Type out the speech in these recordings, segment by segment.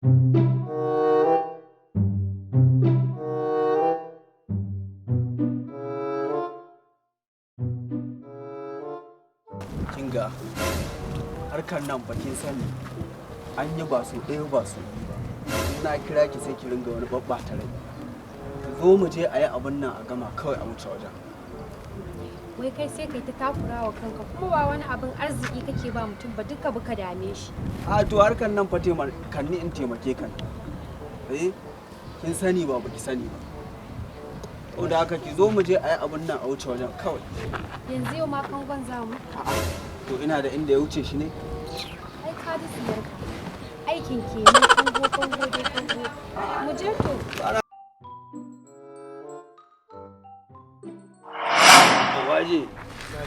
Kinga, harkar nan bakin sani an yi ba su ɗaya ba su biyu ba. In na kira ki sai ki ringa wani ɓaɓɓata rai. Ki zo mu je a yi abin nan a gama kawai a wuce wajen. Wai kai sai kai ta takura wa kanka, kuma ba wani abin arziki kake ba mutum ba, duka buka dame shi. A to, harkar nan fa kan ni in taimake ka ne. Eh, kin sani ba baki sani ba. Saboda haka ki zo mu je a yi abin nan a wuce wajen kawai. Yanzu yau ma kangon zamu? A'a, to ina da inda ya wuce shi ne? Ai ka ji tsiyarka. Aikin kenan, kango kango dai kango. Mu je to. Waje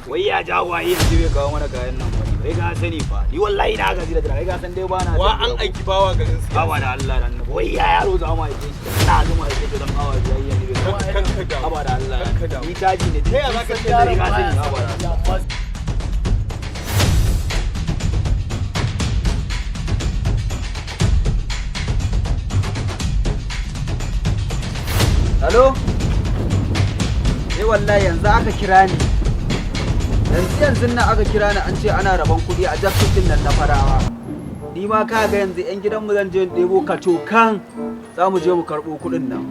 wai ya ja waye yanzu bai kawo mana kayan nan ba? Kai ka sani fa, ni wallahi na gaji da jira. Kai ka san dai ba na Wa an aiki bawa garin su. Awa da Allah dan wai ya yaro za mu aike shi, na zo mu aike shi dan awa biyar, yanzu bai kawo. Kan ka damu. Aba da Allah. Kan ka damu. Ni caji ne. Ta ya za ka ce Kai ka sani, aba da Allah. Hello? Eh, wallahi yanzu aka kira ni. Yanzu yanzu nan aka kira ni, an ce ana rabon kuɗi a Jackson din nan na Farawa. Ni ma ka ga yanzu 'yan gidanmu zan je in ɗebo kacokan, za mu je mu karɓo kuɗin nan.